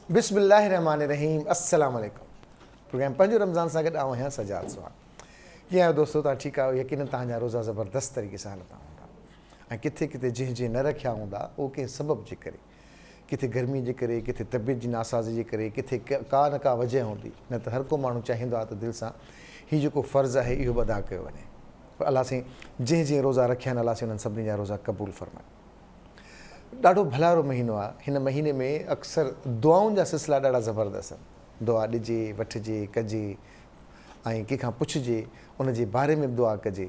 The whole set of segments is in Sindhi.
بسم الله الرحمٰن الرحيم السلام عليڪم پروگرام پنهنجو رمضان سان گڏ آئون آهيان سجاد سهاڳ ڪيئن آهيو دوستو توهان ٺيڪ آهيو يقينن توهان جا روزا زبردست طريقي سان هلندا هوندا ۽ ڪٿي ڪٿي جنهن جنهن نه رکيا هوندا اهو ڪنهن سبب جي ڪري ڪٿي گرمي جي ڪري ڪٿي طبيعت جي ناسازي جي ڪري ڪٿي ڪا نه ڪا وجه هوندي نه ته هر ڪو ماڻهو چاهيندو آهي ته دل سان هي جيڪو فرض آهي اهو به ادا ڪيو وڃي پر الله سائين جنهن جنهن روزا رکيا آهن الله سائين انهن سڀني جا روزا قبول فرمائي. ڏاڍو ڀلارو مهينو آهي هن مهيني ۾ اڪثر دعائن جا سلسلا ڏاڍا زبردست آهن دعا ڏجي وٺجي ڪجي ۽ ڪنهن کان پڇجي ان جي باري ۾ به دعا ڪجي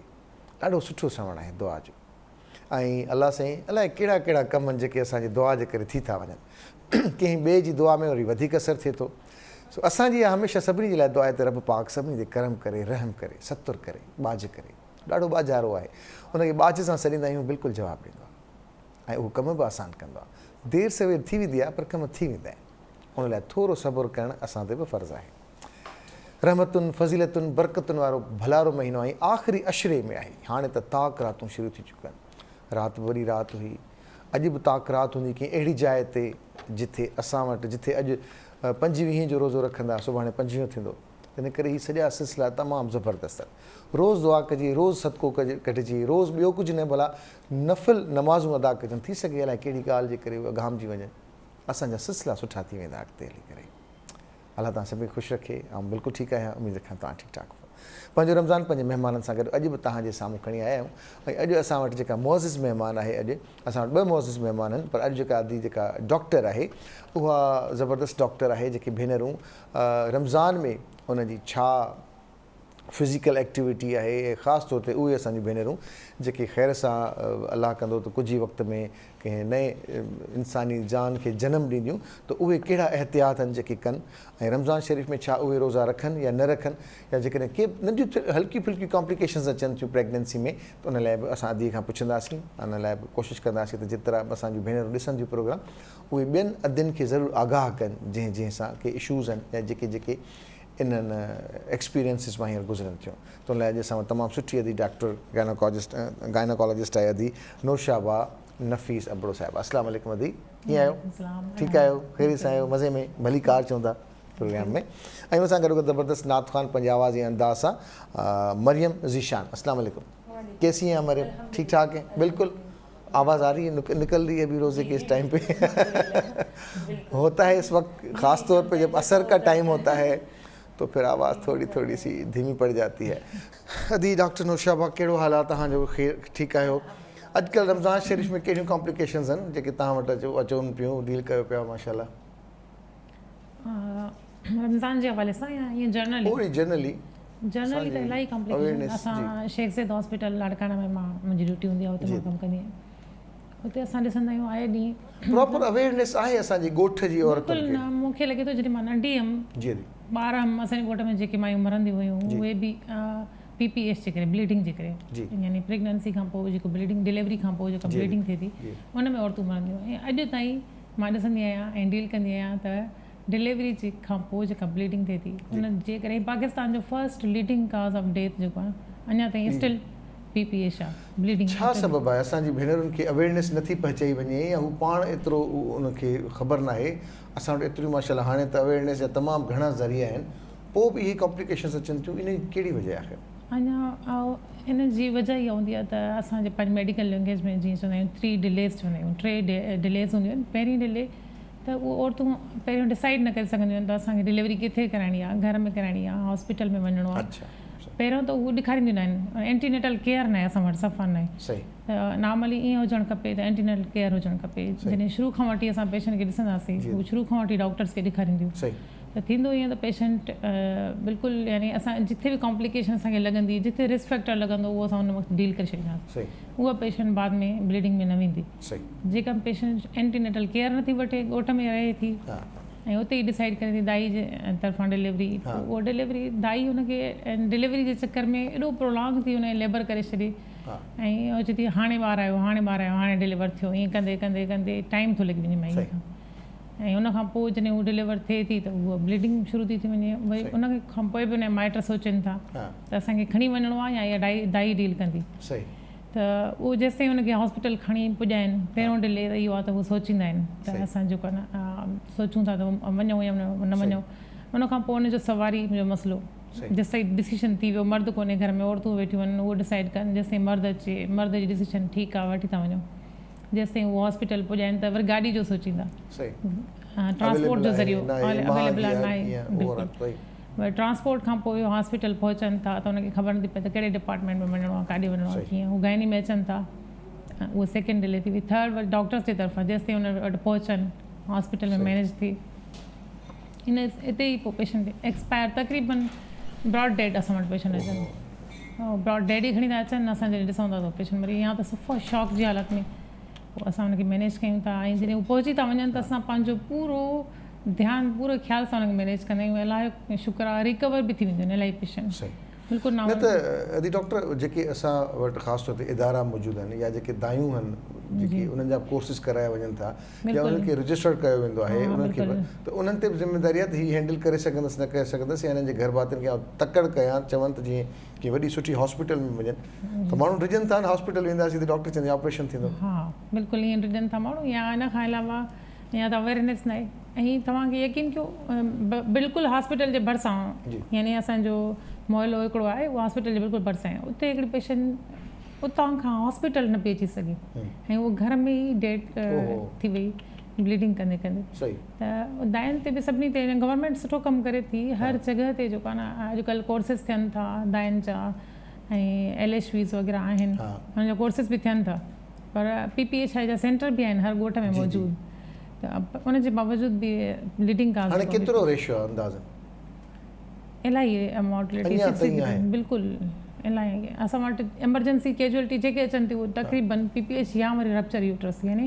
ڏاڍو سٺو سوڻ آهي دعا جو ۽ الله سائين الائي ڪهڙا ڪهڙا ڪم آهن جيڪي اسان جي دعا جي ڪري ٿي ٿا وڃن ڪنهن ٻئي جي دعا ۾ وري وڌيڪ اثر ٿئي ٿو سو اسان جي اها هميشه سڀني جي لاء دعا آهي ته رب پاڪ سڀني تي ڪرم ڪري رحم ڪري ستر ڪري ٻاجهه ڪري ڏاڍو ٻاجهارو آهي ان کي ٻاجهه سان سڏيندا آهيون بلڪل جواب ڏيندو آهي ۽ اهو ڪم به آسان ڪندو آهي دير سوير ٿي ويندي آهي پر ڪم ٿي ويندا آهن ان لاء ٿورو صبر ڪرڻ اسان تي به فرض آهي رحمتن فضيلتن برڪتن وارو ڀلارو مهينو ۽ آخري عشري ۾ آهي هاڻي ته طاق راتون شروع ٿي چڪيون آهن رات به وڏي رات هئي اڄ به طاق رات هوندي ڪنهن اهڙي جاء تي جٿي اسان وٽ جٿي اڄ پنجويهين جو روزو رکندا سڀاڻي پنجويهون ٿيندو تنهن ڪري هي سڄا سلسلا تمام زبردست آهن. روز دعا ڪجي، روز صدقو ڪڍجي، روز ٻيو ڪجهه نه ڀلا نفل نمازون ادا ڪجن، ٿي سگهي الائي ڪهڙي ڳالهه جي ڪري اهي اگهامجي وڃن. اسان جا سلسلا سٺا ٿي ويندا اڳتي هلي ڪري. الله توهان سڀني کي خوش رکي. آئون بلڪل ٺيڪ آهيان، اميد رکان توهان ٺيڪ ٺاڪ هوندا. پنهنجو رمضان پنهنجي مهمانن سان گڏ اڄ به توهان جي سامهون کڻي آيا آهيون ۽ اڄ اسان وٽ جيڪا معزز مهمان آهي اڄ اسان وٽ ٻه معزز مهمان آهن پر اڄ جيڪا ادي جيڪا ڊاڪٽر آهي اها زبردست ڊاڪٽر آهي جيڪي ڀينرون رمضان ۾ ان جي ڇا فزيڪل ايڪٽيوٽي آهي ۽ خاص طور تي اهي اسان جون ڀينرون جيڪي خير سان الله ڪندو ته ڪجهه ئي وقت ۾ ڪنهن نئين انساني جان کي جنم ڏينديون ته اهي ڪهڙا احتياط آهن جيڪي ڪن ۽ رمضان شريف ۾ ڇا اهي روزا رکن يا نه رکن يا جيڪڏهن ڪي ننڍيون هلڪيون ڦلڪيون ڪامپليڪيشنز اچن ٿيون پريگننسي ۾ ته ان لاء به اسان ادي کان پڇنداسين ان لاء به ڪوشش ڪنداسين ته جيترا به اسان جون ڀينرون ڏسن ٿيون پروگرام اهي ٻين ادين کي ضرور آگاهه ڪن جنهن جنهن سان ڪي اشوز آهن يا جيڪي جيڪي انهن ايڪسپيرينسز مان هينئر گذرن ٿيون ته ان لاء اڄ اسان وٽ تمام سٺي ادي ڊاڪٽر گائناڪاجسٽ گائناڪالاجسٽ آهي ادي نوشابه نفيس ابڙو صاحبه السلام عليڪم ادي ڪيئن آهيو ٺيڪ آهيو خيريت سان آهيو مزي ۾ ڀلي ڪار چون ٿا پروگرام ۾ ۽ ان سان گڏو گڏ زبردست نعت خوان پنهنجي آواز ۽ انداز سان مريم ذيشان السلام عليڪم ڪيسي ہیں مريم ٺيڪ ٺاڪ ہیں بلڪل آواز آ رهي هي نڪل رهي هي ابهي روزي ڪي اس ٽائيم پي هوتا هي اس وقت خاص طور پي جب عصر ڪا ٽائيم هوتا هي تو پھر آواز ٿوري ٿوري سي ڌيمي پڙ جاتي هي. ادي ڊاڪٽر نوشابه ڪهڙو حال آ توهان جو خير ٺيڪ آهيو اڄ ڪلهه رمضان شريف ۾ ڪهڙيون ڪامپليڪيشنز آهن جيڪي توهان وٽ اچو اچون پيون ڊيل ڪيو پيا ماشاءالله. رمضان جي حوالي سان يا ائين جنرلي؟ اهڙي جنرلي. جنرلي ته الاهي ڪامپليڪيشن اسان شيخ زيد هاسپيٽل لاڙڪاڻي ۾ مان منهنجي ڊيوٽي هوندي آهي اتي مان ڪم ڪندي آهيان اتي اسان ڏسندا آهيون آئي ڏينهن پراپر اويئرنيس آهي اسان جي ڳوٺ جي عورتن کي؟ بلڪل نه مون کي لڳي ٿو جڏهن مان ننڍي هيم جي جي ٻار هيم اسان جي ڳوٺ ۾ جيڪي مايون مرنديون هيون اهي به پي پي ايس جي ڪري بليڊنگ جي ڪري يعني پريگننسي کان پوء جيڪو بليڊنگ ڊليوري کان پوء جيڪا بليڊنگ ٿئي ٿي ان ۾ عورتون مرنديون هيون ۽ اڄ تائين مان ڏسندي آهيان ۽ ڊيل ڪندي آهيان ته ڊليوري جي کان پوء جيڪا بليڊنگ ٿئي ٿي ان جي ڪري پاڪستان جو first leading cause of death جيڪو آهي اڃا تائين اسٽل پي پي ايش آهي بليڊنگ. ڇا سبب آهي اسان جي ڀينرن کي اويئرنيس نٿي پهچائي وڃي يا هو پاڻ ايترو ان کي خبر ناهي اسان وٽ ايتريون ماشاءالله هاڻي ته اويئرنيس جا تمام گهڻا ذريعا آهن پوء به اهي ڪامپليڪيشنز اچن ٿيون ان جي ڪهڙي وجه آهي آخر؟ اڃا ان جي وجه اها هوندي آهي ته اسان جي پنهنجي ميڊيڪل لينگويج ۾ جيئن چوندا آهيون ٿري ڊليز چوندا آهيون ٽي ڊليز هونديون آهن پهرين ڊلي ته اهي عورتون پهريون ڊسائيڊ نه ڪري سگهنديون آهن ته اسان کي ڊليوري ڪٿي ڪرائڻي آهي گهر ۾ ڪرائڻي آهي هاسپيٽل ۾ وڃڻو آهي پهريون ته اهو ڏيکارينديون نه آهن اينٽي نيٽل ڪيئر نه آهي اسان وٽ صفا نه آهي ته نارملي ائين هجڻ کپي ته اينٽي نيٽل ڪيئر هجڻ کپي جڏهن شروع کان وٺي اسان پيشنٽ کي ڏسنداسين هو شروع کان وٺي ڊاڪٽرس کي ڏيکارينديون ته ٿيندو ائين ته پيشنٽ بلڪل يعني اسان جٿي به ڪامپليڪيشن اسان کي لڳندي جٿي رسڪ فيڪٽر لڳندو اهو اسان ان وقت ڊيل ڪري ڇڏينداسين اها پيشنٽ بعد ۾ بليڊنگ ۾ نه ويندي جيڪا پيشنٽ اينٽي نيٽل ڪيئر نٿي وٺي ڳوٺ ۾ رهي ٿي ۽ اتي ئي ڊسائيڊ ڪري ٿي دائي جي طرفان ڊليوري اها ڊليوري دائي ان کي ڊليوري جي چڪر ۾ ايڏو پرولانگ ٿي ان ليبر ڪري ڇڏي ۽ هو چئي ٿي هاڻي ٻار آيو هاڻي ٻار آيو هاڻي ڊليور ٿيو ائين ڪندي ڪندي ڪندي ٽائيم ٿو لڳي وڃي مائي کي ۽ ان کان پوء جڏهن هو ڊليور ٿئي ٿي ته هوء بليڊنگ شروع ٿي ٿي وڃي وري ان کان پوء به ان جا مائٽ سوچين ٿا ته اسان کي کڻي وڃڻو آهي يا اها دائي ڊيل ڪندي. ته اهو جيستائين ان کي هاسپيٽل کڻي پڄائين پهريون ڊلي ته اهو آهي ته هو سوچيندا آهن ته اسان جيڪو آهي نه سوچون ٿا ته وڃون يا نه وڃون ان کان پوء ان جو سواري جو مسئلو جيستائين ڊسيشن ٿي ويو مرد ڪونهي گهر ۾ عورتون ويٺيون آهن اهو ڊسائيڊ ڪن جيستائين مرد اچي مرد جي ڊسيشن ٺيڪ آهي وٺي ٿا وڃون جيستائين هو هاسپيٽل پڄائين ته وري گاڏي جو سوچيندا ٽرانسپورٽ جو ذريعو اويليبل آهي ناهي بلڪل وري ٽرانسپورٽ کان پوء هاسپيٽل پهچن ٿا ته انهن کي خبر نٿي پئي ته ڪهڙي ڊپارٽمينٽ ۾ وڃڻو آهي ڪاڏي وڃڻو آهي ڪيئن هو گائني ۾ اچن ٿا اهو سيڪنڊ ڊلي ٿي وئي ٿرڊ وري ڊاڪٽرس جي طرفان جيستائين ان وٽ پهچن هاسپيٽل ۾ مينيج ٿئي ان اتي ئي پوء پيشنٽ ايڪسپائر تقريبن براڊ ڊيڊ اسان وٽ پيشنٽ اچن براڊ ڊيڊ ئي کڻي ٿا اچن اسان جڏهن ڏسون ٿا ته پيشنٽ مري يا ته صفا شاڪ جي حالت ۾ پوء اسان ان کي مينيج ڪيون ٿا ۽ جڏهن هو پهچي ٿا وڃن ته اسان پنهنجو پورو ڌيان پورو خيال سان ان کي مينيج ڪندا آهيون الاهي شڪر آهي ريڪور به ٿي وينديون آهن الاهي پيشنٽ صحيح بلڪل نه ته ادي ڊاڪٽر جيڪي اسان وٽ خاص طور تي ادارا موجود آهن يا جيڪي دايون آهن جيڪي انهن جا ڪورسز ڪرايا وڃن ٿا يا انهن کي رجسٽرڊ ڪيو ويندو آهي انهن کي به ته انهن تي به ذميواري آهي ته هي هينڊل ڪري سگهندس نه ڪري سگهندس يا انهن جي گهر ڀاتين کي آئون تڪڙ ڪيان چون ته جيئن ڪنهن وڏي سٺي هاسپيٽل ۾ وڃن ته ماڻهو ڊڄن ٿا نه هاسپيٽل وينداسين ته ڊاڪٽر چوندي آپريشن ٿيندو. ها بلڪل ائين ڊڄن ٿا ماڻهو يا ان کان علاوه يا ته اويرنيس ناهي ۽ توهان کي يقين ڪيو بلڪل هاسپيٽل جي ڀرسان يعني اسان جو محلو هڪڙو آهي اهو هاسپيٽل جي بلڪل ڀرسان آهي اتي هڪڙي پيشنٽ اتان کان هاسپيٽل نه پئي اچي سگهي ۽ اهو گهر ۾ ئي ڊيڊ ٿي وئي بليڊنگ ڪندي ڪندي ته داين تي به سڀني تي گورنمينٽ سٺو ڪم ڪري ٿي هر جڳهه تي جيڪو آهي نه اڄڪلهه ڪورسز ٿين ٿا داين جا ۽ ايل ايڇ ويز وغيره آهن انهن جا ڪورسز به ٿين ٿا پر پي پي ايڇ I جا سينٽر به آهن هر ڳوٺ ۾ موجود ته ان جي باوجود به بليڊنگ ڪاز هاڻي ڪيترو ريشو آهي اندازن؟ الاهي مورٽلٽي اڃا تائين آهي بلڪل الاهي اسان وٽ ايمرجنسي ڪيجوئلٽي جيڪي اچن ٿيون اهي تقريبن پي پي ايڇ يا وري رپچر يوٽرس يعني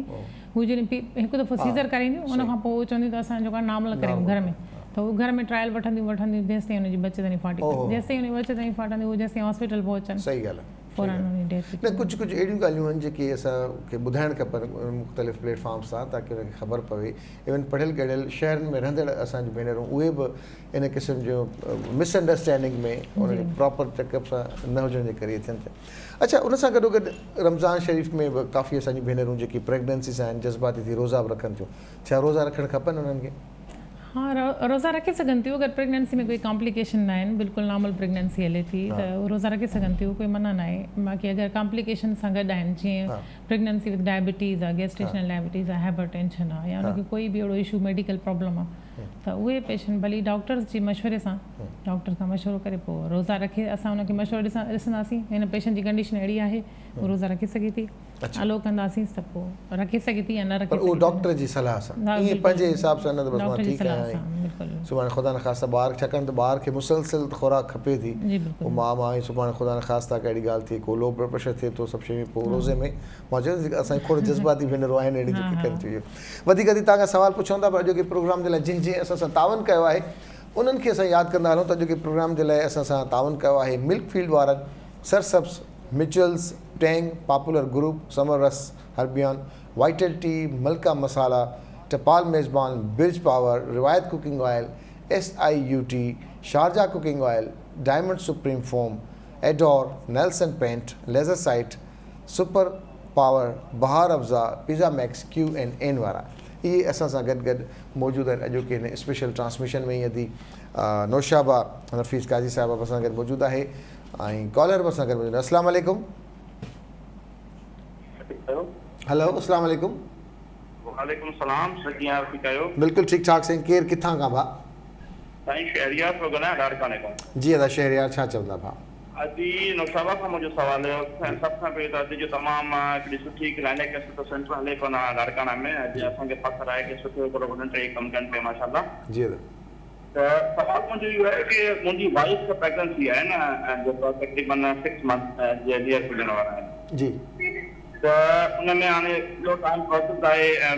هو جڏهن پي هڪ دفعو سيزر ڪرائينديون ان کان پوء هو چونديون ته اسان جيڪو آهي نارمل ڪرايون گهر ۾ ته هو گهر ۾ ٽرائل وٺنديون وٺنديون جيستائين ان جي ٻچيداني ڦاٽي پوي جيستائين ان جي ٻچيداني ڦاٽندي هو جيستائين هاسپيٽل پهچن صحيح ڳالهه آهي فورن ان جي ڊيٿ ٿي نه ڪجهه ڪجهه اهڙيون ڳالهيون آهن جيڪي اسان کي ٻڌائڻ کپن مختلف پليٽ فارمس تان تاڪه انهن کي خبر پوي ايون پڙهيل ڳڙهيل شهرن ۾ رهندڙ اسان جون ڀينرون اهي به ان قسم جو مس انڊرسٽينڊنگ ۾ ان جي پراپر چيڪ اپ سان نه هجڻ جي ڪري ٿين ٿيون اڇا ان سان گڏو گڏ رمضان شريف ۾ به ڪافي اسان جون ڀينرون جيڪي پريگننسي سان آهن جذباتي ٿي روزا به رکن ٿيون ڇا روزا رکڻ کپن انهن کي؟ ها روزا رکي سگهن ٿيون اگر پريگننسي ۾ ڪوئي ڪامپليڪيشن نه آهن بلڪل نارمل پريگننسي هلي ٿي ته هو روزا رکي سگهن ٿيون ڪوئي منع نه آهي باقي اگر ڪامپليڪيشن سان گڏ آهن جيئن پريگننسي وٿ ڊائبٽيز آهي گيسٽيشنل ڊائبٽيز آهي هائپر ٽينشن آهي يا ان کي ڪوئي به اهڙو اشو ميڊيڪل پرابلم آهي ته اهي پيشنٽ ڀلي ڊاڪٽرز جي مشوري سان ڊاڪٽر کان مشورو ڪري پوء روزا رکي اسان ان کي مشورو ڏسنداسين هن پيشنٽ جي ڪنڊيشن اهڙي آهي هو روزا رکي سگهي ٿي الو ڪنداسين ته پوء رکي سگهي ٿي يا نه رکي پر اهو سگهي ٿي ڊاڪٽر جي صلاح سان ها ائين بلڪل پنهنجي حساب سان نه ته بس مان ڊاڪٽر جي ٺيڪ صلاح آهيان سان بلڪل سڀاڻي خدا نخواسته ٻار ڇاڪاڻ ته ٻار کي مسلسل خوراڪ کپي ٿي جي پوء بلڪل ماء مان ۽ سڀاڻي خدا نخواسته ڪا اهڙي ڳالهه ٿئي ڪو لو بلڊ پريشر ٿئي ٿو سڀ شيون پوء روزي ۾ مان چيو نه اسان جي کوڙ جذباتي ڀينرون آهن اهڙيون جيڪي ڪن ٿيون اهو وڌيڪ ادي توهان کان سوال پڇون ٿا پر اڄوڪي پروگرام جي لاء جنهن جنهن اسان سان تعاون ڪيو آهي انهن کي اسان ياد ڪندا هلون ته اڄوڪي پروگرام جي لاء اسان سان تعاون ڪيو آهي ملڪ فيلڊ وارن، Sarsabz, Mitchells, Tang, popular group, summer رس، هربيان، وائيٽل ٽي، ملڪا مسالا، ٽپال Mezban, Brij power, Riwayat cooking oil, S I U T, Sharjah cooking oil, diamond supreme foam, Adore, Nelson paint, laser site, super power, Bahar Afza, pizza max, Q N N وارا اهي اسان سان گڏ گڏ موجود آهن اڄوڪي هن اسپيشل ٽرانسميشن ۾ ادي نوشابه نفيس قاضي صاحبه به اسان سان گڏ موجود آهي ۽ ڪالر به اسان گڏ موجود آهي السلام عليڪم. هلو السلام عليڪم. وعليڪم السلام سر ڪيئن آهيو ٺيڪ آهيو. بلڪل ٺيڪ ٺاڪ سائين ڪير ڪٿان کان ڀاء. سائين شهريار ٿو ڳالهايان لاڙڪاڻي کان. جي ادا شهريار ڇا چوندا ڀاء. ادي نوشابه کان منهنجو سوال هيو سڀ کان پهرين ته ادي جو تمام هڪڙي سٺي ڪلينڪ ۽ سٺو سينٽر هلي پيو لاڙڪاڻا ۾ اڄ اسان کي فخر آهي ڪي سٺو هڪڙو والنٽري ڪم ڪن پيا ماشاء الله. جي ادا. ته سوال منهنجو اهو آهي ڪي منهنجي وائيف کي پريگننسي آهي نه جيڪو تقريبن سڪس منٿ جي نيئر پڄڻ وارا آهن. جي. ته ان ۾ هاڻي ايڏو ٽائيم پروسيس آهي ۽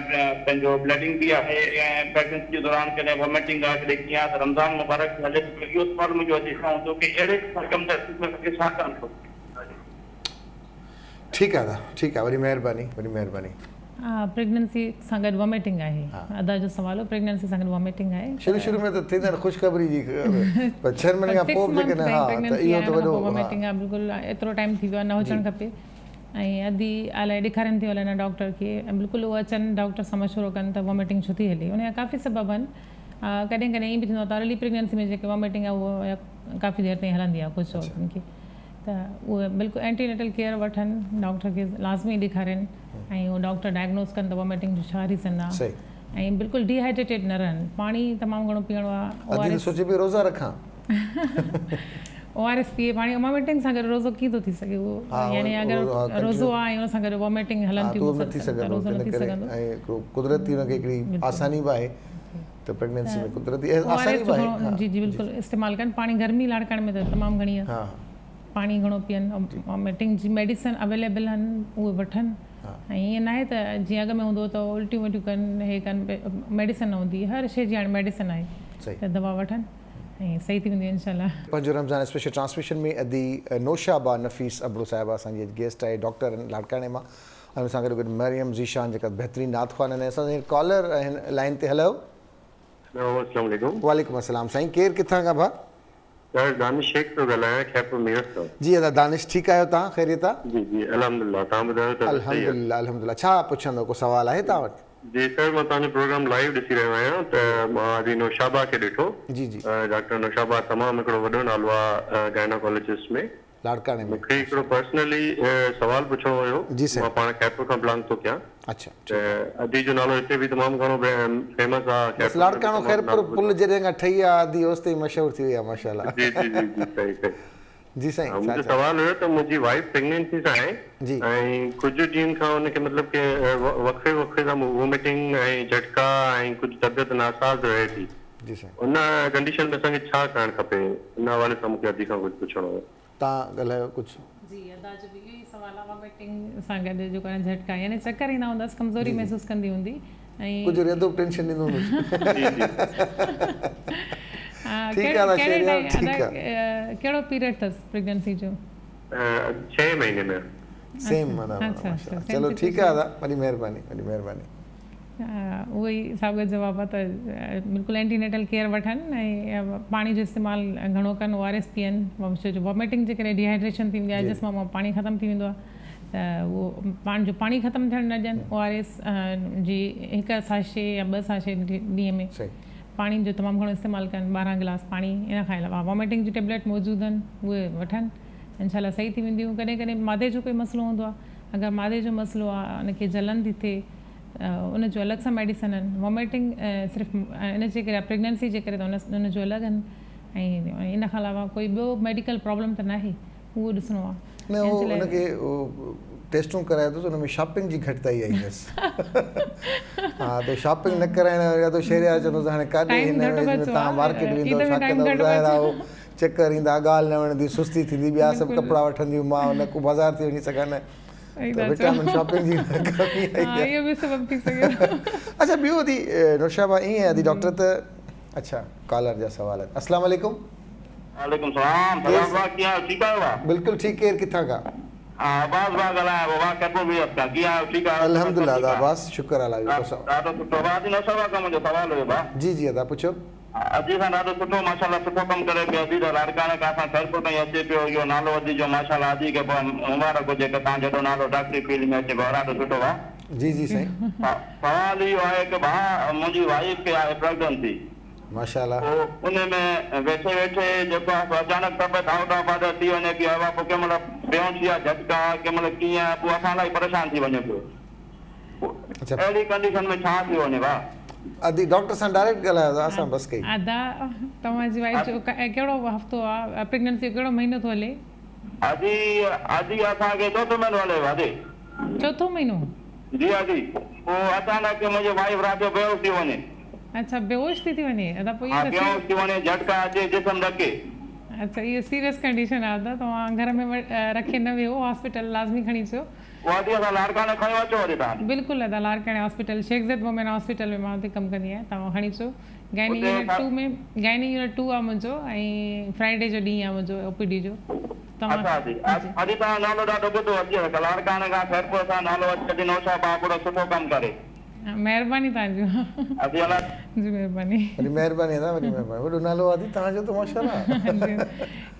پنهنجو بليڊنگ به آهي ۽ پريگننسي جي دوران ڪڏهن ووميٽنگ آهي ڪڏهن ڪيئن آهي ته رمضان مبارڪ به هلي ٿو اهو سوال منهنجو اڄ هتان هوندو ڪي اهڙي سرڪمٽينسز ۾ اسان کي ڇا ڪرڻ کپي. ٺيڪ آهي ادا ٺيڪ آهي وڏي مهرباني وڏي مهرباني. ها پريگننسي سان گڏ ووميٽنگ آهي ادا جو سوال هو پريگننسي سان گڏ ووميٽنگ آهي. شروع شروع ۾ ته ٿيندڙ خوشخبري جي پر ڇهن مهينن کان پوء به جيڪڏهن ها ته اهو ته وڏو ووميٽنگ آهي بلڪل ايترو ٽائيم ٿي ويو آهي نه هجڻ کپي. ۽ ادي الائي ڏيکارين ٿيون الائي نه ڊاڪٽر کي بلڪل اهي اچن ڊاڪٽر سان مشورو ڪن ته واميٽنگ ڇو ٿي هلي ان جا ڪافي سبب آهن ڪڏهن ڪڏهن ائين به ٿيندو آهي ته ارلي پريگننسي ۾ جيڪي واميٽنگ آهي اهو ڪافي دير تائين هلندي آهي ڪجهه عورتن کي ته اهي بلڪل اينٽي نيٽل ڪيئر وٺن ڊاڪٽر کي لازمي ڏيکارين ۽ اهو ڊاڪٽر ڊائگنوز ڪن ته واميٽنگ جو ڇا ريزن آهي ۽ بلڪل ڊي هائيڊريٽيڊ نه رهن پاڻي تمام گهڻو پيئڻو آهي او آر ايس سوچي پئي روزا رکان. او آر ايس پيئي پاڻي واميٽنگ سان گڏ روزو ڪيئن ٿو ٿي سگهي اهو يعني اگر روزو آهي ۽ ان سان گڏ واميٽنگ هلن ٿيون مسلسل ته روزو نه ٿي سگهندو. ۽ هڪڙو قدرتي ان کي هڪڙي آساني به آهي ته پريگننسي ۾ قدرتي آساني به آهي. جي جي بلڪل استعمال ڪن پاڻي گرمي لاڙڪاڻي ۾ ته تمام گهڻي آهي پاڻي گهڻو پيئن واميٽنگ جي ميڊيسن اويليبل آهن اهي وٺن ۽ ائين ناهي ته جيئن اڳ ۾ هوندو هو ته الٽيون ولٽيون ڪن هي ڪن ميڊيسن نه هوندي هئي هر شي جي هاڻي ميڊيسن آهي ته دوا وٺن ۽ صحيح ٿي وينديون انشاء الله. پنهنجو رمضان اسپيشل ٽرانسميشن ۾ ادي نوشابه نفيس ابڙو صاحبه اسان جي اڄ گيسٽ آهي ڊاڪٽر آهن لاڙڪاڻي مان ۽ ان سان گڏو گڏ مريم ذيشان جيڪا بهترين نعت خوان آهن ۽ اسان سان ڪالر آهن لائين تي هلو. هلو اسلام عليڪم. وعليڪم السلام سائين ڪير ڪٿان کان ڀا. سر دانش شيخ پيو ڳالهايان خيرپور ميرس کان. جي ادا دانش ٺيڪ آهيو توهان خيريت آ. جي جي الحمدلله توهان ٻڌايو طبيعت صحيح آ. الحمدلله الحمدلله ڇا پڇندو ڪو سوال آهي توهان وٽ. جي سر مان توهان جو پروگرام لائيو ڏسي رهيو آهيان ته مان ادي نوشابه کي ڏٺو جي جي. ڊاڪٽر نوشابه تمام هڪڙو وڏو نالو آ گائناڪالاجسٽ ۾. لاڙڪاڻي ۾. مون کي هڪڙو پرسنلي سوال پڇڻو هيو جي سائين. مان پاڻ خيرپور کان بلانگ ٿو ڪيان. اڇا ته ادي جو نالو هتي به تمام گهڻو فيمس آ بس خيرپور ۾ به لاڙڪاڻو تمام خيرپور نالو پل ٻڌو. جڏهن کان ٺهي آ ادي اوستائين مشهور ٿي وئي آ ماشاءالله. جي جي جي جي صحيح صحيح. جي سائين ڇا منهنجو چئو. سوال هيو ته منهنجي وائيف پريگننسي سان آهي جي. ۽ ڪجهه ڏينهن کان ان کي مطلب ڪي وقفي وقفي سان ووميٽنگ ۽ جهٽڪا ۽ ڪجهه طبيعت ناساز رهي ٿي. جي سائين. ان ڪنڊيشن ۾ اسان کي ڇا ڪرڻ کپي ان حوالي سان مون کي ادي کان ڪجهه پڇڻو هو. تان ڳالهايو ڪجهه. جي ادا جو به اهو ئي سوال آ واميٽنگ سان گڏ جيڪو آهي جهٽڪا يعني چڪر ايندا هوندس ڪمزوري جي جي. محسوس ڪندي هوندي ۽ ڪجهه ريدو به ٽينشن ڏيندو هوندس. جي جي. ٺيڪ آ ادا ڪهڙي شهريار ٽائيم ٺيڪ ادا آ. ڪهڙو پيريڊ اٿس پريگننسي جو. ڇهين مهيني ۾. سيم معنيٰ اڇا ماشاء اڇا الله سيم چلو ٺيڪ آ سچوئيشن. ادا وڏي مهرباني وڏي مهرباني. اهو ئي ساڳيو جواب آهي ته بلڪل اينٽي نيٽل ڪيئر وٺن ۽ پاڻي جو استعمال گهڻو ڪن او آر ايس پيئن ڇو جو واميٽنگ جي ڪري ڊيهائيڊريشن ٿيندي آهي جسم مان پاڻي ختم ٿي ويندو آهي ته اهو پاڻ جو پاڻي ختم ٿيڻ نه ڏين او آر ايس جي هڪ ساشي يا ٻه ساشي ڏينهن ۾ پاڻي جو تمام گهڻو استعمال ڪن 12 گلاس پاڻي ان کان علاوه واميٽنگ جون ٽيبليٽ موجود آهن اهي وٺن انشاء الله صحيح ٿي وينديون ڪڏهن ڪڏهن معدي جو ڪوئي مسئلو هوندو آهي اگر معدي جو مسئلو آهي ان کي جلن ٿي ٿئي ان جو الڳ سان ميڊيسن آهن واميٽنگ صرف ان جي ڪري پريگننسي جي ڪري ته ان جو الڳ آهن ۽ ان کان علاوه ڪوئي ٻيو ميڊيڪل پرابلم ته ناهي اهو ڏسڻو آهي. نه اهو ان کي ٽيسٽون ڪرايو اٿس ان ۾ شاپنگ جي گهٽتائي آئي اٿس ها ته شاپنگ نه ڪرائڻ يا ته شهريار چوندو هاڻي ڪاڏي هن ايج ۾ توهان مارڪيٽ ويندو ڇا ڪندو ظاهر آهي اهو چڪر ايندا ڳالهه نه وڻندي سستي ٿيندي ٻيا سڀ ڪپڙا وٺنديون مان نه ڪو بازار ٿي وڃي سگهان نه ته وٽامن شاپنگ جي ڪمي آئي آهي. اهو به سبب ٿي سگهي ٿو. اڇا ٻيو ادي نوشابه ائين ادي ڊاڪٽر ته اڇا ڪالر جا سوال آهن السلام عليڪم. وعليڪم السلام سلام ڀاء ڪيئن آهيو ٺيڪ آهيو ڀاء. بلڪل ٺيڪ ڪير ڪٿان کان. ها عباس ڀاء ڳالهايان پيو ڀاء خيرپور ميرس کان ڪيئن آهيو ٺيڪ آهيو الحمدلله ادا عباس شڪر الله جو ڏاڍو سٺو ڀاء ادي نوشابه کان منهنجو سوال هيو ڀاء. جي جي ادا پڇو. ادي سان ڏاڍو سٺو ماشاءالله سٺو ڪم ڪري پيو ادي ته لاڙڪاڻي کان اسان خيرپور تائين اچي پيو اهو نالو ادي جو ماشاءالله ادي کي مبارڪ هجي ته تان جيڏو نالو ڊاڪٽري فيلڊ ۾ اچي پيو ڏاڍو سٺو ڀاء. جي جي سائين. سوال اهو آهي ته ڀاء منهنجي وائيف کي آهي پريگننسي ماشاءالله. پوء ان ۾ ويٺي ويٺي جيڪو آهي سو اچانڪ طبيعت آئوٽ آف آرڊر ٿي وڃي پئي آهي پوء ڪنهن مهل بيهوشي جا جهٽڪا ڪنهن مهل ڪيئن پوء اسان الاهي پريشان ٿي وڃون پيو. اهڙي ڪنڊيشن ۾ ڇا ٿيو وڃي ڀاء. ادي ڊاڪٽر سان ڊائريڪٽ ڳالهايو ته اسان بس ڪئي. ادا توهان جي وائيف جو ڪهڙو هفتو آ پريگننسي جو ڪهڙو مهينو ٿو هلي. ادي ادي اسان کي چوٿون مهينو هلي پيو ادي. چوٿون مهينو. جي ادي پوء اچانڪ منهنجي وائيف رات جو بيهوش ٿي وڃي. اڇا بيهوش ٿي ٿي وڃي ادا پوء ها بيهوش ٿي وڃي جهٽڪا اچي جسم ڏڪي. اڇا اهو سيريس ڪنڊيشن آ ادا توهان گهر ۾ رکي نه ويهو هاسپيٽل لازمي کڻي اچو. پوء ادي اسان لاڙڪاڻي کڻيو اچو ادي تهان. بلڪل ادا لاڙڪاڻي hospital Shaikh Zayed women hospital ۾ مان اتي ڪم ڪندي آهيان توهان کڻي اچو gynae unit two ۾ gynae unit two آ منهنجو ۽ فرائيڊي جو ڏينهن آ منهنجو او پي ڊي جو توهان اڇا ادي ادي توهان جو نالو ڏاڍو ٻڌو ادي اسان لاڙڪاڻي کان خيرپور اسان جو نالو اچي ادي نوشابه ابڙو سٺو ڪم ڪري. مهرباني توهان جي. ادي الله. جي مهرباني. وڏي مهرباني ادا وڏي مهرباني وڏو نالو آ ادي توهان جو ته ماشاءالله.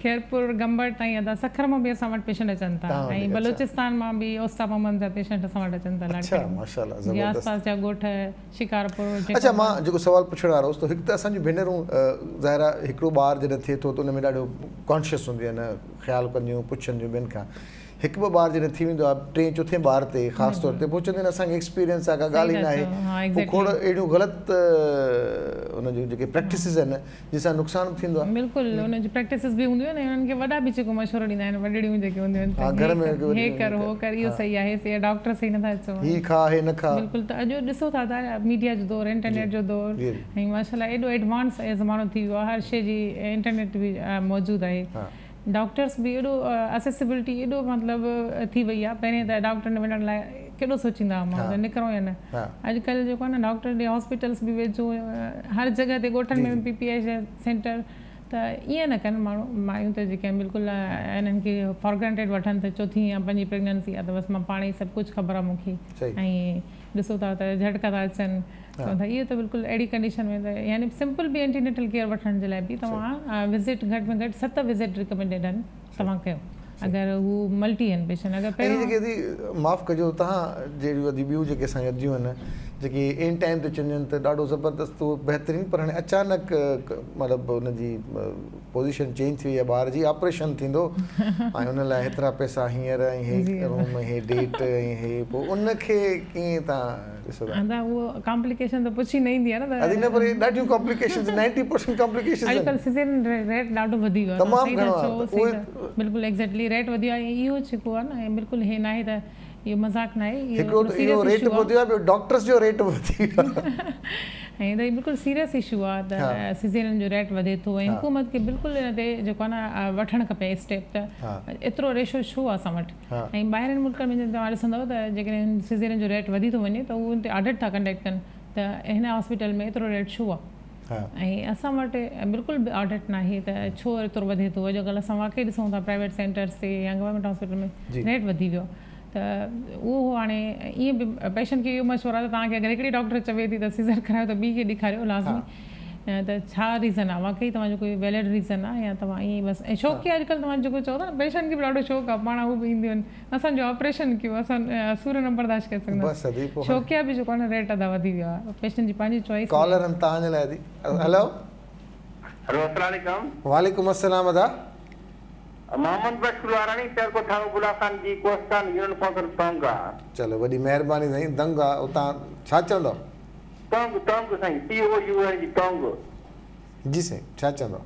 خيرپور گمبٽ تائين ادا سکر مان به اسان وٽ پيشنٽ اچن ٿا ۽ بلوچستان مان به اوستا محمد جا پيشنٽ اسان وٽ اچن ٿا لاڙڪاڻي مان جي آس پاس جا ڳوٺ شڪارپور اچا مان جيڪو سوال پڇڻ وارو هوس ته هڪ ته اسان جون ڀينرون ظاهر آ هڪڙو ٻار جڏهن ٿئي ٿو ته ان ۾ ڏاڍو ڪانشس هونديون آهن خيال ڪنديون پڇنديون ٻين کان هڪ ٻه ٻار جڏهن ٿي ويندو آهي ٽئين چوٿين ٻار تي خاص طور تي پوء چونديون آهن اسان کي ايڪسپيرينس آهي ڪا ڳالهه ئي ناهي پوء کوڙ اهڙيون غلط ان جون جيڪي پريڪٽسز آهن جن سان نقصان به ٿيندو آهي. بلڪل ان جون پريڪٽسز به هونديون آهن ۽ انهن کي وڏا به جيڪو مشورو ڏيندا آهن وڏڙيون جيڪي هونديون آهن ته هي ڪر هو ڪر اهو صحيح آهي هي صحيح آهي ڊاڪٽر صحيح نٿا چون هي کاء هي نه کاء. بلڪل ته اڄ ڏسو ٿا ته ميڊيا جو دور انٽرنيٽ جو دور ۽ ماشاءالله ايڏو ايڊوانس زمانو ٿي ويو آهي هر شي جي انٽرنيٽ به موجود آهي. ڊاڪٽرس به ايڏو اسيسبلٽي ايڏو مطلب ٿي وئي آهي پهرين ته ڊاڪٽر ڏي وڃڻ لاء ڪيڏو سوچيندا هئا ماڻهو ته نڪرون يا نه اڄڪلهه جيڪو آهي نه ڊاڪٽر ڏي هاسپيٽلس به ويجهو هر جڳهه تي ڳوٺن ۾ به پي پي آء سينٽر ته ائين نه ڪن ماڻهو مايون ته جيڪي آهن بلڪل انهن کي فار گرانٽيڊ وٺن ته چوٿين يا پنجين پريگننسي آهي ته بس مان پاڻ ئي سڀ ڪجهه خبر آهي مون کي ۽ ڏسو ٿا ته جهٽڪا ٿا اچن چون ٿا اهو ته بلڪل اهڙي ڪنڊيشن ۾ ته يعني سمپل به اينٽي نيٽل ڪيئر وٺڻ جي لاء به توهان وزٽ گهٽ ۾ گهٽ 7 وزٽ ريڪمينڊيڊ آهن توهان ڪيو اگر هو ملٽي آهن پيشنٽ اگر پهريون جيڪي ادي معاف ڪجو توهان جهڙيون ادي ٻيون جيڪي اسان جون اديون آهن جيڪي اين ٽائيم تي چونديون آهن ته ڏاڍو زبردست بهترين پر هاڻي اچانڪ مطلب ان جي پوزيشن چينج ٿي وئي آهي ٻار جي آپريشن ٿيندو ۽ ان لاء هيترا پئسا هينئر ۽ هي روم هي ڊيٽ ۽ هي پوء ان کي ڪيئن تان ڏسو ٿا. ادا اهو ڪامپليڪيشن ته پڇي نه ايندي آهي نه ته. ادي نه پر اهي ڏاڍيون ڪامپليڪيشنز 90% ڪامپليڪيشنز آهن. اڄڪلهه سيزرين ريٽ ڏاڍو وڌي ويو آهي تمام گهڻو آهي ته اهي بلڪل ايگزيڪٽلي ريٽ وڌي ويو آهي ۽ اهو جيڪو آهي نه بلڪل هي ناهي ته اهو مذاق ناهي اهو هڪڙو ته اهو ريٽ به وڌيو آهي ٻيو ڊاڪٽرس جو ريٽ به وڌي ويو آهي. ۽ ته هي بلڪل سيريس اشو آهي ته سيزيرين جو ريٽ وڌي ٿو ۽ حڪومت کي بلڪل ان تي جيڪو آهي نه وٺڻ کپي اسٽيپ ته ايترو ريشو ڇو آهي اسان وٽ ۽ ٻاهرين ملڪن ۾ جڏهن توهان ڏسندؤ ته جيڪڏهن سيزيرين جو ريٽ وڌي ٿو وڃي ته هو ان تي آڊٽ ٿا ڪنڊڪٽ ڪن ته هن هاسپيٽل ۾ ايترو ريٽ ڇو آهي ۽ اسان وٽ بلڪل به آڊٽ ناهي ته ڇو ايترو وڌي ٿو اڄڪلهه اسان واقعي ڏسون ٿا پرائيويٽ سينٽرس تي يا گورنمينٽ هاسپيٽل ۾ ريٽ وڌي ويو ته اهو هاڻي ائين به پيشنٽ کي اهو مشورو آهي ته توهان کي اگر هڪڙي ڊاڪٽر چوي ٿي ته سيزر ڪرايو ته ٻي کي ڏيکاريو لازمي ته ڇا ريزن آهي واقعي توهان جو ڪوئي ويلڊ ريزن آهي يا توهان ائين ئي بس ۽ شوق اڄڪلهه توهان جيڪو چئو ٿا نه پيشنٽ کي به ڏاڍو شوق آهي پاڻ هو به اينديون آهن اسان جو آپريشن ڪيو اسان سور نه برداشت ڪري سگهنداسين شوقيا به جيڪو آهي نه ريٽ ادا وڌي ويو آهي پيشنٽ جي پنهنجي چوائس ڪالر آهن توهان جي لاء ادي هلو. هلو السلام عليڪم. وعليڪم السلام ادا. محمد بخش لوهاراڻي تعلقو ٺارو گلا خان جي ڪوهستان يونين ڪائونسل ٽونگ آ. چلو وڏي مهرباني سائين دنگ آ اتان ڇا چوندؤ. ٽونگ ٽونگ سائين TOUNG Tonk. جي سائين ڇا چوندؤ.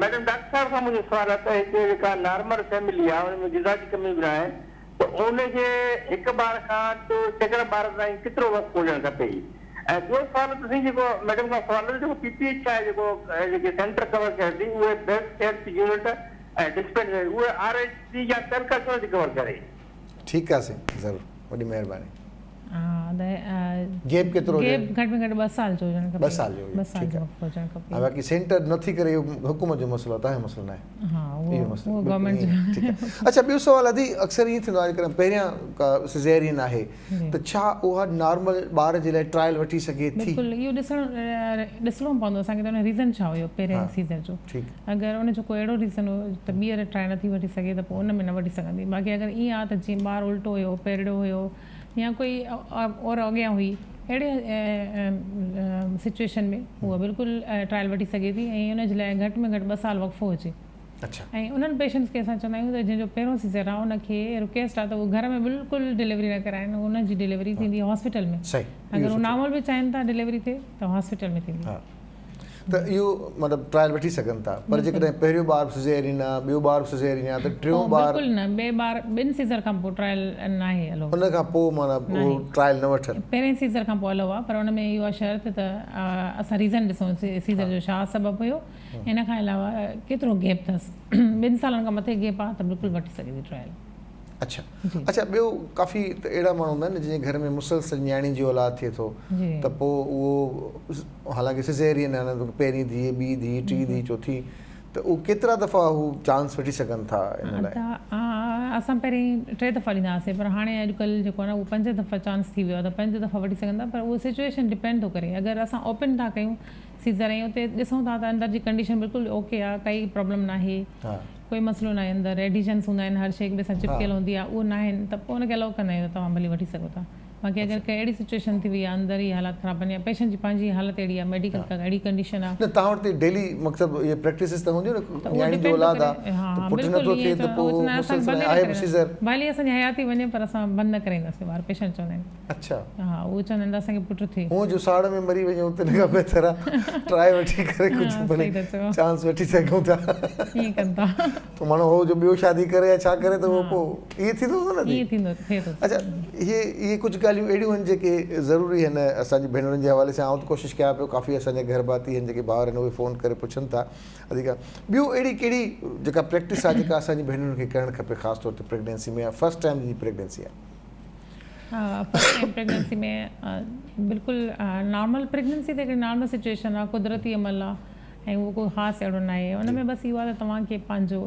ميڊم ڊاڪٽر صاحب کان منهنجو سوال آهي ته هڪ جيڪا نارمل فيملي آهي ان ۾ غذا جي ڪمي به ناهي ته ان کي هڪ ٻار کان ٽو سيڪنڊ ٻار تائين ڪيترو وقت هجڻ کپي ۽ ٻيو سوال ته سائين جيڪو ميڊم کان سوال آهي جيڪو پي پي ايڇ آهي جيڪو جيڪي سينٽر ڪور ڪري ٿي اهي بيسٽ هيلٿ يونٽ ۽ ڊسپينسري اهي آر ايڇ سي يا تعلقه ڇو نٿي ڪور ڪري. ٺيڪ آهي سائين ضرور وڏي مهرباني. گيپ ڪيترو هجي؟ گيپ گهٽ ۾ گهٽ ٻه سال جو هجڻ کپي. ٻه سال جو هجي ٺيڪ آهي ۽ باقي سينٽر نٿي ڪري اهو حڪومت جو مسئلو آهي توهان جو مسئلو ناهي. ها اهو مسئلو گورنمينٽ جو ٺيڪ آهي. اڇا ٻيو سوال ادي اڪثر ائين ٿيندو آهي جيڪڏهن پهريان ڪا سيزيرين آهي ته ڇا اها نارمل ٻار جي لاء ٽرائل وٺي سگهي ٿي؟ بلڪل اهو ڏسڻ ڏسڻو پوندو اسان کي ته ان جو ريزن ڇا هيو پهرين سيزر جو اگر ان جو ڪو اهڙو ريزن هو ته ٻيهر ٽرائل نٿي وٺي سگهي ته پوء ان ۾ نه وٺي سگهندي باقي اگر ائين آهي ته جيئن ٻار الٽو هيو پيرڙيو هيو يا ڪوئي اور اڳيان هئي اهڙي سچويشن ۾ هوء بلڪل ٽرائل وٺي سگهي ٿي ۽ ان جي لاء گهٽ ۾ گهٽ ٻه سال وقفو هجي ۽ انهن پيشنٽس کي اسان چوندا آهيون ته جنهن جو پهريون سيزر آهي ان کي رڪويسٽ آهي ته هو گهر ۾ بلڪل ڊليوري نه ڪرائين ان جي ڊليوري ٿيندي هاسپيٽل ۾ اگر هو نارمل به چاهين ٿا ڊليوري ٿئي ته هاسپيٽل ۾ ٿيندي. ته اهو مطلب ٽرائل وٺي سگهن ٿا پر جيڪڏهن پهريون ٻار به سيزيرين آ ٻيو ٻار به سيزيرين آ ته ٽيون ٻار بلڪل نه ٻئي ٻار ٻن سيزر کان پوء ٽرائل ناهي الو ان کان پوء معنيٰ اهو ٽرائل نه وٺن. پهرين سيزر کان پوء الو آ پر ان ۾ اهو آ شرط ته اسان ريزن ڏسون سيزر جو ڇا سبب هيو ان کان علاوه ڪيترو گيپ اٿس ٻن سالن کان مٿي گيپ آ ته بلڪل وٺي سگهي ٿي ٽرائل. اڇا اڇا ٻيو ڪافي ته اهڙا ماڻهو هوندا آهن جن جي گهر ۾ مسلسل نياڻي جي اولاد ٿئي ٿو ته پوء اهو حالانڪه سيزيرين آهي نه پهرين ڌيء ٻي ڌيء ٽي ڌيء چوٿين ته اهو ڪيترا دفعا هو چانس وٺي سگهن ٿا ان لاء. ادا اسان پهرين ٽي دفعا ڏيندا هئاسين پر هاڻي اڄڪلهه جيڪو آهي نه اهو پنج دفعا چانس ٿي ويو آهي ته پنج دفعا وٺي سگهن ٿا پر اهو سچوئيشن ڊپينڊ ٿو ڪري اگر اسان اوپن ٿا ڪيون سيزر ۽ اتي ڏسون ٿا ته اندر جي ڪنڊيشن بلڪل اوڪي آهي ڪائي پرابلم ناهي ڪوئي مسئلو ناهي اندر ايڊيشنس هوندا آهن هر شيء هڪ ٻئي سان چپڪيل هوندي آهي اهو ناهن ته پوء ان کي الائو ڪندا آهيون ته توهان ڀلي وٺي سگهو ٿا باقي اگر ڪا اهڙي سچوئيشن ٿي وئي آهي اندر ئي حالات خراب آهن يا پيشنٽ جي پنهنجي حالت اهڙي آهي ميڊيڪل ڪا اهڙي ڪنڊيشن آهي. نه توهان وٽ ته ڊيلي مقصد اهي پريڪٽسز ته هونديون نه نياڻي جو اولاد آهي ته پٽ نه ٿو ٿئي ته پوء مسلسل ۽ آهي به سيزر. ڀلي اسان جي حياتي وڃي پر اسان بند نه ڪرائينداسين ٻار پيشنٽ چوندا آهن. اڇا. ها اهو چوندا آهن ته اسان کي پٽ ٿئي. هونء جو ساڙ ۾ مري وڃون تن کان بهتر آهي ٽرائي وٺي ڪري ڪجهه ڀلي چانس وٺي سگهون ٿا. ائين ڪن ٿا. پوء ماڻهو هو جو ٻيو شادي ڪري يا ڇا ڪري ته اهو پوء ائين ٿيندو هوندو نه ادي؟ ائين ٿيندو ٿئي ٿو. اڇا اهي اهي ڪجهه ڳالهيون اهڙيون آهن جيڪي ضروري آهن اسان جي ڀينرن جي حوالي سان آئون ته ڪوشش ڪيان پيو ڪافي اسان جا گهر ڀاتي آهن جيڪي ڀائر آهن اهي فون ڪري پڇن ٿا ادي ڪا ٻيو اهڙي ڪهڙي جيڪا پريڪٽس آهي جيڪا اسان جي ڀينرن کي ڪرڻ کپي خاص طور تي پريگنينسي ۾ يا فرسٽ ٽائيم جن جي پريگنينسي آهي. فرسٽ ٽائيم پريگنينسي ۾ بلڪل نارمل پريگنينسي ته هڪڙي نارمل سچوئيشن آهي قدرتي عمل آهي ۽ اهو ڪو خاص اهڙو ناهي ان ۾ بس اهو آهي ته توهان کي پنهنجو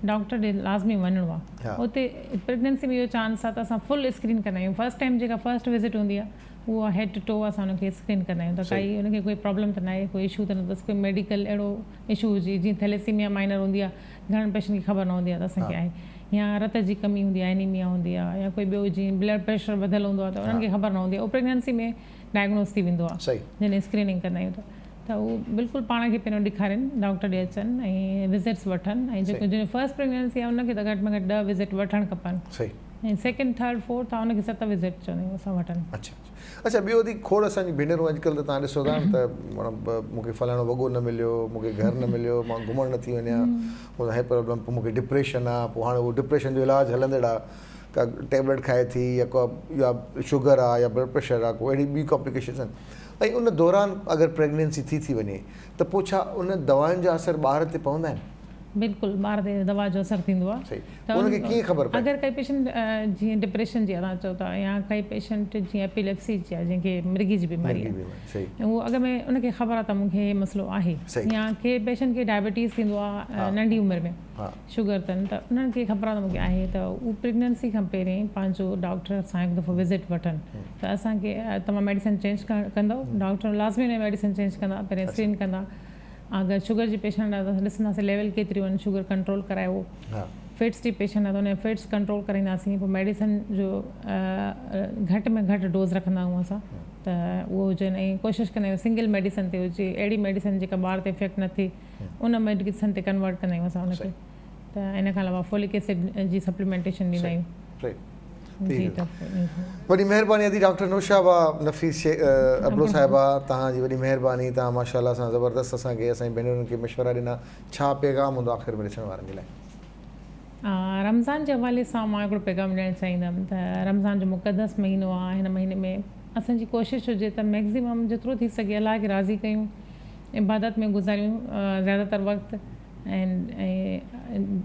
ڊاڪٽر ڏي لازمي وڃڻو آهي اتي پريگننسي ۾ اهو چانس آهي ته اسان فل اسڪرين ڪندا آهيون فرسٽ ٽائيم جيڪا فرسٽ وزٽ هوندي آهي اهو هيڊ ٽو ٽو اسان ان کي اسڪرين ڪندا آهيون ته ڪائي ان کي ڪوئي پرابلم ته ناهي ڪوئي اشو ته نه اٿس ڪوئي ميڊيڪل اهڙو اشو هجي جيئن ٿيليسيميا مائنر هوندي آهي گهڻن پيشنٽ کي خبر نه هوندي آهي ته اسان کي آهي يا رت جي ڪمي هوندي آهي انيميا هوندي آهي يا ڪوئي ٻيو جيئن بلڊ پريشر وڌل هوندو آهي ته انهن کي خبر نه هوندي آهي اهو پريگننسي ۾ ڊائگنوز ٿي ويندو آهي جڏهن اسڪريننگ ڪندا آهيون ته ته هو بلڪل پاڻ کي پهريون ڏيکارين ڊاڪٽر ڏي اچن ۽ وزٽس وٺن ۽ جيڪو جنهن جو فرسٽ پريگننسي آهي ان کي ته گهٽ ۾ گهٽ ڏهه وزٽ وٺڻ کپن ۽ سيڪنڊ ٿرڊ فورٿ آهي ان کي ست وزٽ چوندا آهيون اسان وٺن. اڇا اڇا ٻيو ادي کوڙ اسان جون ڀينرون اڄڪلهه ته توهان ڏسو ٿا نه ته معنيٰ مون کي فلاڻو وڳو نه مليو مون کي گهر نه مليو مان گهمڻ نه ٿي وڃان مون سان هي پرابلم پوء مون کي ڊپريشن آهي پوء هاڻي اهو ڊپريشن جو علاج هلندڙ آهي ڪا ٽيبليٽ کائي ٿي يا ڪا يا شگر آهي يا بلڊ پريشر آهي ڪو اهڙي ٻي ڪامپليڪيشنس آهن ۽ ان دوران اگر پريگننسي ٿي ٿي وڃي ته پوء ڇا ان دوائن جا اثر ٻار تي پوندا آهن؟ بلڪل ٻار تي دوا جو اثر ٿيندو آهي صحيح ته ان کي ڪيئن خبر پئي؟ اگر ڪائي پيشنٽ جيئن ڊپريشن جي توهان چئو ٿا يا ڪائي پيشنٽ جيئن ايپيليپسي جي آهي جنهن کي مرگي جي بيماري مرگي بيماري صحيح اهو اڳ ۾ ان کي خبر آهي ته مون کي هي مسئلو آهي صحيح يا ڪي پيشنٽ کي ڊائبٽيز ٿيندو آهي ننڍي عمر ۾ شگر اٿن ته انهن کي خبر آهي ته مون کي آهي ته هو پريگننسي کان پهرين پنهنجو ڊاڪٽر سان هڪ دفعو وزٽ وٺن ته اسان کي توهان ميڊيسن چينج ڪندو ڊاڪٽر لازمي ان ميڊيسن چينج ڪندا پهرين اسڪرين ڪندا اگر شگر جي پيشنٽ آهي ته ڏسنداسين ليول ڪيتريون آهن شگر ڪنٽرول ڪرايو فٽس جي پيشنٽ آهي ته ان جو فٽس ڪنٽرول ڪرائينداسين پوء ميڊيسن جو گهٽ ۾ گهٽ ڊوز رکندا آهيون اسان ته اهو هجن ۽ ڪوشش ڪندا آهيون سنگل ميڊيسن تي هجي اهڙي ميڊيسن جيڪا ٻار تي افيڪٽ نه ٿئي ان ميڊيسن تي ڪنورٽ ڪندا آهيون اسان ان کي ته ان کان علاوه فولڪ ايسڊ جي سپليمينٽيشن ڏيندا آهيون. جي ته وڏي مهرباني ادي ڊاڪٽر نوشابه نفيس شيخ ابڙو صاحبه توهان جي وڏي مهرباني توهان ماشاءالله سان زبردست اسان کي اسان جي ڀينرن کي مشورا ڏنا ڇا پيغام هوندو آخر ۾ ڏسڻ وارن جي لاء. رمضان جي حوالي سان مان هڪڙو پيغام ڏيڻ چاهيندم ته رمضان جو مقدس مهينو آهي هن مهيني ۾ اسان جي ڪوشش هجي ته ميڪزيمم جيترو ٿي سگهي الله کي راضي ڪيون عبادت ۾ گذاريون زياده تر وقت ۽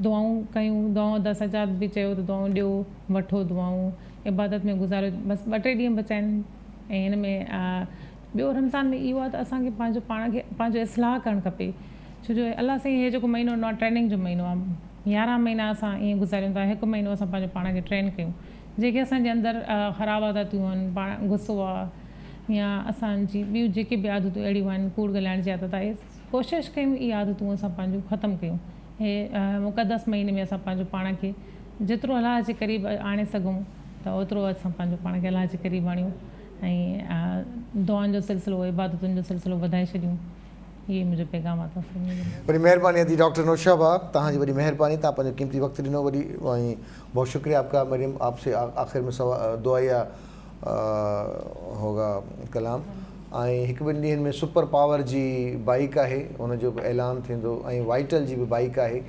دعائون ڪيون دعائون ادا سجاد به چيو ته دعائون ڏيو وٺو دعائون عبادت ۾ گذاريو بس ٻه ٽي ڏينهن بچا آهن ۽ هن ۾ ٻيو رمضان ۾ اهو آهي ته اسان کي پنهنجو پاڻ کي پنهنجو اصلاح ڪرڻ کپي ڇو جو الله سائين هي جيڪو مهينو ڏنو آهي ٽريننگ جو مهينو آهي يارهن مهينا اسان ائين گذاريون ٿا هڪ مهينو اسان پنهنجو پاڻ کي ٽرين ڪيون جيڪي اسان جي اندر خراب عادتون آهن پاڻ غصو آهي يا اسان جي ٻيون جيڪي به عادتون اهڙيون آهن ڪوڙ ڳالهائڻ جي عادت آهي ڪوشش ڪيون اهي عادتون اسان پنهنجون ختم ڪيون هي مقدس مهيني ۾ اسان پنهنجو پاڻ کي جيترو الله جي قريب آڻي سگهون ته اوترو اسان پنهنجو پاڻ کي الله جي قريب آڻيون ۽ دعائن جو سلسلو عبادتن جو سلسلو وڌائي ڇڏيون اهو ئي منهنجو پيغام آهي توهان سڀني جي لاء. وڏي مهرباني ادي ڊاڪٽر نوشابه توهان جي وڏي مهرباني توهان پنهنجو قيمتي وقت ڏنو وڏي ۽ بهت شڪريه آپ ڪا مريم آپ سي آخر ۾ سوا دعائيه هوگا ڪلام ۽ هڪ ٻن ڏينهن ۾ سپر پاور جي بائيڪ آهي ان جو به اعلان ٿيندو ۽ وائيٽل جي به بائيڪ آهي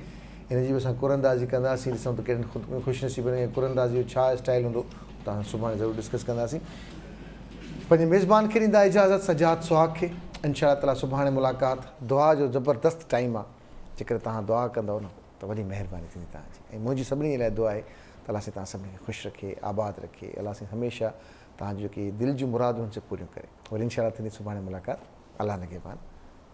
ان جي به اسان قراندازي ڪنداسين ڏسون ته ڪهڙن خوش نصيبن ۽ قراندازي جو ڇا اسٽائل هوندو توهان سان سڀاڻي ضرور ڊسڪس ڪنداسين پنهنجي ميزبان کي ڏيندا اجازت سجاد سهاڳ کي انشاء الله تعالي سڀاڻي ملاقات دعا جو زبردست ٽائيم آ جيڪڏهن توهان دعا ڪندؤ نه ته وڏي مهرباني ٿيندي توهان جي ۽ منهنجي سڀني جي لاء دعا آهي ته الله سائين توهان سڀني کي خوش رکي آباد رکي الله سائين هميشه توهان جون جيڪي دل جون مرادون آهن سي پوريون ڪري وري انشاء الله ٿيندي سڀاڻي ملاقات الله نگهبان.